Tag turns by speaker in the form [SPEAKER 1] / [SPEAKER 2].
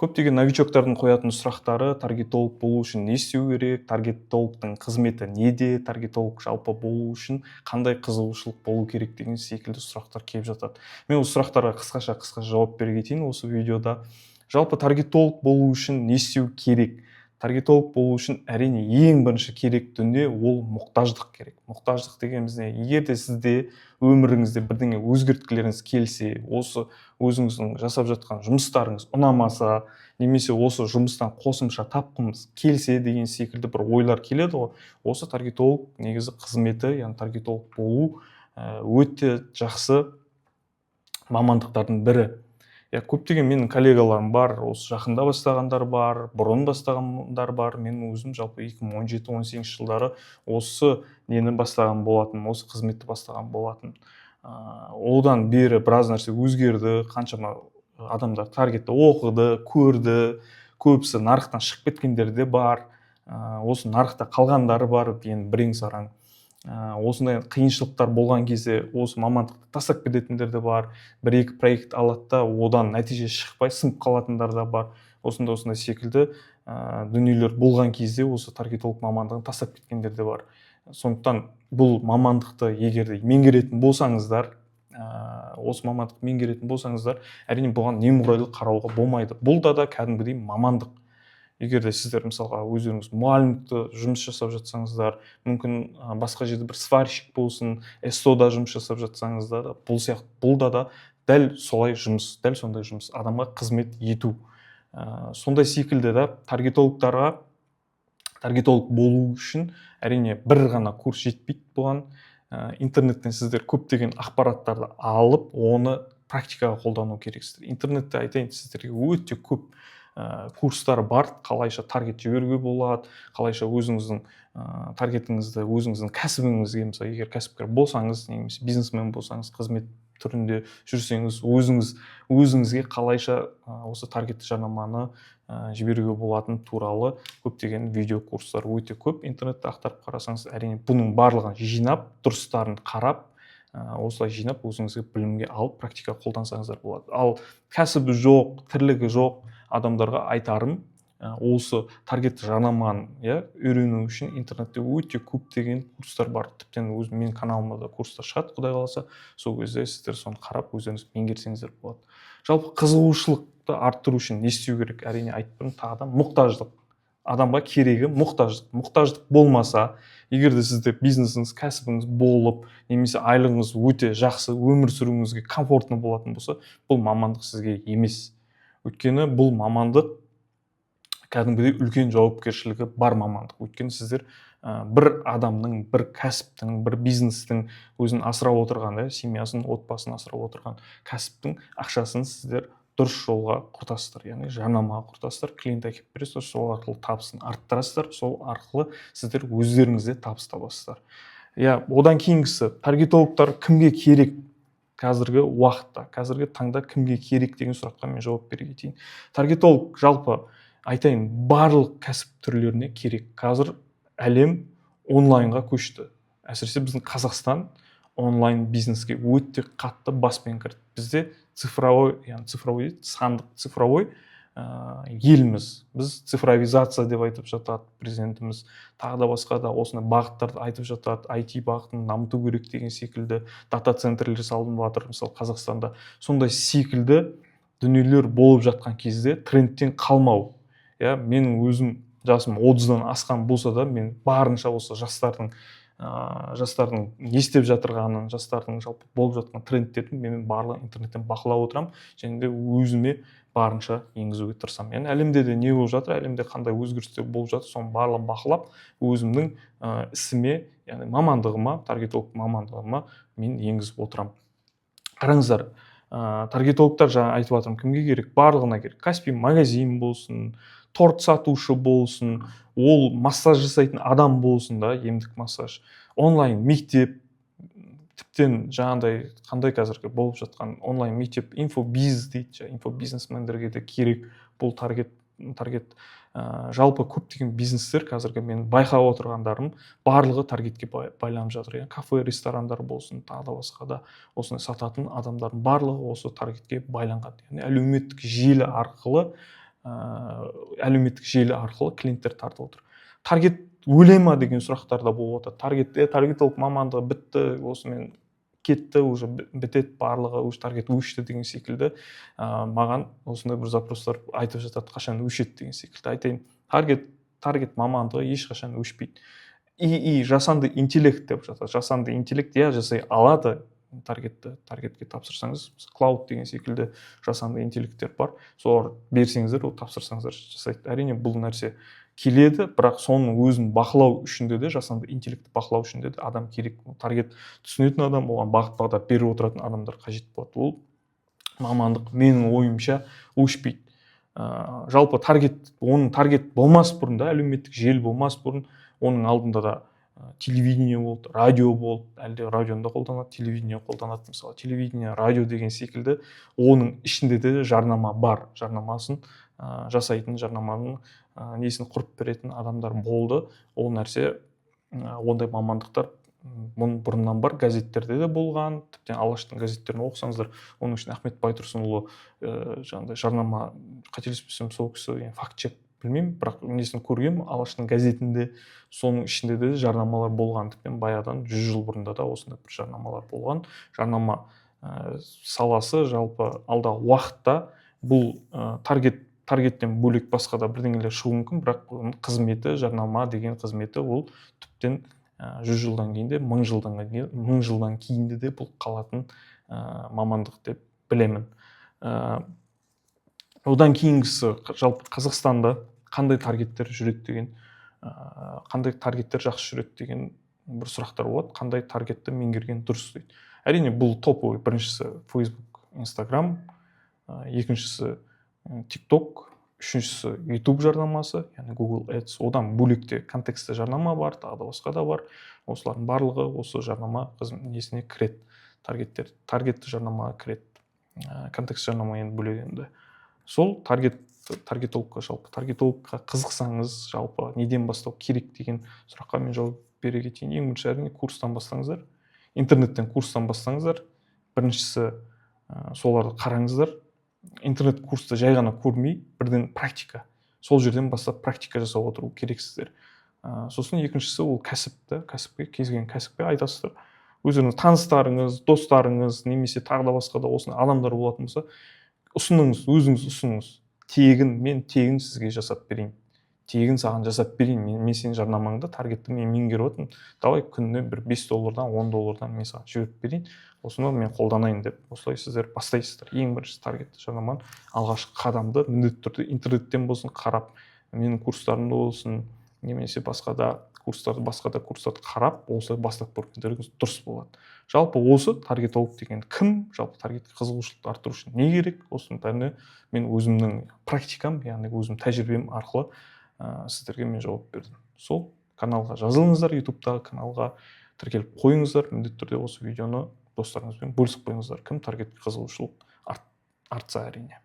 [SPEAKER 1] Көптеген новичоктардың қоятын сұрақтары: таргетолог болу үшін не істеу керек, таргетологтың қызметі неде, таргетолог жалпы болу үшін қандай қызығушылық болу керек деген секілді сұрақтар келіп жатады. Мен осы сұрақтарға қысқаша жауап бере кетейін осы видеода. Жалпы, таргетолог болу үшін не істеу керек? Таргетолог болу үшін, әрине, ең бірінші керек дүние — ол мұқтаждық керек. Мұқтаждық дегеніміз не? Егер де сізде өміріңізде бірдеңе өзгерткілеріңіз келсе, осы өзіңіздің жасап жатқан жұмыстарыңыз ұнамаса немесе осы жұмыстан қосымша тапқымыз келсе деген секілді бір ойлар келеді ғой. Осы таргетолог негізі қызметі, яғни таргетолог болу өте жақсы мамандықтардың бірі. Иә, көптеген менің коллегаларым бар, осы жақында бастағандар бар, бұрын бастағандар бар. Мен өзім жалпы 2017-18 жылдары осы нені бастаған болатынмын, осы қызметті бастаған болатын. Одан бері біраз нәрсе өзгерді. Қаншама адамдар таргетті оқыды, көрді, көбісі нарықтан шығып кеткендер де бар, осы нарықта қалғандары бар. Енді бірең сараң осындай қиыншылықтар болған кезде осы мамандықты тастап кететіндер де бар. Бір екі проект алады да, одан нәтиже шықпай, сынып қалатындар да бар. Осындай секілді дүниелер болған кезде осы таргетолог мамандығын тастап кеткендер де бар. Сондықтан бұл мамандықты егер де меңгеретін болсаңыздар, осы мамандықты меңгеретін болсаңыздар, әрине, бұған немқұрайлы қарауға болмайды. Бұл да кәдімгідей мамандық. Егер де сіздер, мысалға, өздеріңіз мұғалімдікті жұмыс жасап жатсаңыздар, мүмкін, басқа жерде бір сварщик болсын, СТО-да жұмыс жасап жатсаңыздар, бұл сияқты, бұл да дәл солай жұмыс, дәл сондай жұмыс, адамға қызмет ету. Сондай секілді да таргетологтарға, таргетолог болу үшін, әрине, бір ғана курс жетпейді бұған. Интернеттен сіздер көптеген ақпараттарды алып, оны практикаға қолдану керексіздер. Интернетте, айтайын сіздерге, өте көп курстар бар: қалайша таргет жіберуге болады, қалайша өзіңіздің таргетіңізді өзіңіздің кәсібіңізге, мысалы, егер кәсіпкер болсаңыз немесе бизнесмен болсаңыз, қызмет түрінде жүрсеңіз, өзіңізге қалайша осы таргетті жарнаманы жіберуге болатын туралы көптеген видео курстар өте көп интернетте ақтарып қарасаңыз. Әрине, бұның барлығын жинап, дұрыстарын қарап, осылай жинап, өзіңізге білімге алып, практика қолдансаңыздар болады. Ал кәсібі жоқ, тірлігі жоқ адамдарға айтарым: осы таргетті жарнаманы, иә, үйрену үшін интернетте өте көптеген курстар бар. Тіптен өзім, менің каналымда да курстар шығады, құдай қаласа. Сол кезде сіздер соны қарап, өздеріңіз меңгерсеңіздер болады. Жалпы, қызығушылықты арттыру үшін не істеу керек? Әрине, айтып тұрмын тағы да: мұқтаждық. Адамға керегі — мұқтаждық. Мұқтаждық болмаса, егер де сізде бизнесіңіз, кәсібіңіз болып немесе айлығыңыз өте жақсы, өмір сүруіңізге комфортно болатын болса, бұл мамандық сізге емес. Өйткені бұл мамандық кәдімгідей үлкен жауапкершілігі бар мамандық. Өйткені сіздер бір адамның, бір кәсіптің, бір бизнестің, өзін асырап отырған, да, семьясын, отбасын асырап отырған кәсіптің ақшасын сіздер дұрыс жолға құртасыздар, яғни жарнамаға құртасыздар, клиент әкеліп бересіздер, сол арқылы табысын арттырасыздар, сол арқылы сіздер өздеріңіз де табыс табасыздар. Иә, одан кейінгісі: таргетологтар кімге керек? Қазіргі уақытта, қазіргі таңда кімге керек деген сұраққа мен жауап бере кетейін. Таргетолог, жалпы айтайын, барлық кәсіп түрлеріне керек. Қазір әлем онлайнға көшті. Әсіресе біздің Қазақстан онлайн бизнеске өте қатты баспен кірді. Бізде цифровой, яғни цифровой дейді, сандық, цифровой елміз біз. Цифровизация деп айтып жатады президентіміз, тағы да басқа да осындай бағыттарды айтып жатады, IT бағытын дамыту керек деген секілді, дата центрлер салынып жатыр, мысалы, Қазақстанда. Сондай секілді дүниелер болып жатқан кезде трендтен қалмау. Иә, менің өзім жасым 30-дан асқан болса да, мен барынша осы жастардың не істеп жатырғанын, жастардың жалпы болып жатқан трендтерін мен барлығын интернеттен бақылап отырамын және де өзіме барынша енгізуге тырысамын. Яғни әлемде де не болып жатыр, әлемде қандай өзгерістер болып жатыр, соның барлығын бақылап, өзімнің ісіме, яғни мамандығыма, таргетолог мамандығыма мен енгізіп отырамын. Қараңыздар, таргетологтар, жаңа айтып жатырмын, кімге керек? Барлығына керек. Каспи магазин болсын, торт сатушы болсын, ол массаж жасайтын адам болсын да, емдік массаж, онлайн мектеп, тіптен жаңағыдай қандай қазіргі болып жатқан онлайн мектеп, инфобиз дейді, инфобизнесмендерге де керек бұл таргет. Жалпы көптеген бизнестер, қазіргі мен байқап отырғандарым, барлығы таргетке байланып жатыр. Яғни кафе, ресторандар болсын, тағы да басқа да осындай сататын адамдардың барлығы осы таргетке байланған, яғни әлеуметтік желі арқылы. Әлеуметтік желі арқылы клиенттер тартып отыр. Таргет өле ма деген сұрақтар да болып жатады. Таргетолог мамандығы бітті, осымен кетті, уже бітеді барлығы, уже таргет өшті деген секілді. Маған осындай бір запростар айтып жатады, қашан өшеді деген секілді. Айтайын, таргет мамандығы ешқашан өшпейді. И жасанды интеллект деп жатады. Жасанды интеллект, иә, жасай алады таргетті. Таргетке тапсырсаңыз, Клауд деген секілді жасанды интеллекттер бар, солар берсеңіздер, ол тапсырсаңыздар, жасайды. Әрине, бұл нәрсе келеді, бірақ соның өзін бақылау үшін де, жасанды интеллектті бақылау үшін де адам керек. Таргет түсінетін адам, оған бағыт бағдар беріп отыратын адамдар қажет болады. Ол мамандық, менің ойымша, өшпейді. Жалпы таргет, оның таргет болмас бұрын да, әлеуметтік желі болмас бұрын, оның алдында да телевидение болды, радио болды. Әлі де радионы да қолданады, телевидение қолданады. Мысалы, телевидение, радио деген секілді, оның ішінде де жарнама бар. Жарнамасын жасайтын, жарнаманың несін құрып беретін адамдар болды. Ол нәрсе, ондай мамандықтар бұның бұрыннан бар, газеттерде де болған. Тіптен Алаштың газеттерін оқысаңыздар, оның ішінде Ахмет Байтұрсынұлы жаңағыдай жарнама, қателеспесем, сол кісі, енді факт чек білмеймін, бірақ несін көргенмін Алаштың газетінде, соның ішінде де жарнамалар болған. Тіптен баяғыдан, 100 жыл бұрында да осындай бір жарнамалар болған. Жарнама саласы жалпы алдағы уақытта бұл таргеттен бөлек басқа да бірдеңелер шығуы мүмкін, бірақ оның қызметі, жарнама деген қызметі, ол тіптен 100 жылдан кейін де, 1000 жылдан кейін, 1000 жылдан кейін де бұл қалатын мамандық деп білемін. Одан кейінгісі, жалпы Қазақстанда қандай таргеттер жүреді деген, қандай таргеттер жақсы жүреді деген бір сұрақтар болады. Қандай таргетті меңгерген дұрыс дейді. Әрине, бұл топовый: біріншісі Facebook, Instagram, екіншісі TikTok, үшіншісі YouTube жарнамасы, яғни Google Ads. Одан бөлек те контекстті жарнама бар, тағы да басқа да бар. Осылардың барлығы осы жарнама несіне кіреді, таргеттер, таргетті жарнамаға кіреді. Контекст жарнама енді бөлек. Енді сол таргет, таргетологқа, жалпы таргетологқа қызықсаңыз, жалпы неден бастау керек деген сұраққа мен жауап бере кетейін. Ең бірінші, әрине, курстан бастаңыздар, интернеттен курстан бастаңыздар. Біріншісі, соларды қараңыздар. Интернет курсты жай ғана көрмей, бірден практика, сол жерден бастап практика жасап отыру керексіздер. Сосын екіншісі ол кәсіп та, кәсіпке, кез келген кәсіпке айтасыздар. Өздеріңіз таныстарыңыз, достарыңыз немесе тағы да басқа да осындай адамдар болатын болса, ұсыныңыз, өзіңіз ұсыныңыз тегін. Мен тегін сізге жасап берейін, тегін саған жасап берейін. Мен сенің жарнамаңды, таргетті мен меңгеріп отырмын, давай күніне бір 5 доллардан, 10 доллардан мен саған жіберіп берейін, осыны мен қолданайын деп, осылай сіздер бастайсыздар. Ең бірінші таргетті жарнаманы, алғашқы қадамды міндетті түрде интернеттен болсын қарап, менің курстарымды болсын немесе басқа да курстарды, басқа да курстарды қарап, осылай бастап көргендеріңіз дұрыс болады. Жалпы осы таргетолог деген кім, жалпы таргетке қызығушылықты арттыру үшін не керек, осының бәріне мен өзімнің практикам, яғни өзім тәжірибем арқылы сіздерге мен жауап бердім. Сол каналға жазылыңыздар, Ютубтағы каналға тіркеліп қойыңыздар. Міндетті түрде осы видеоны достарыңызбен бөлісіп қойыңыздар, кім таргетке қызығушылық артса, әрине.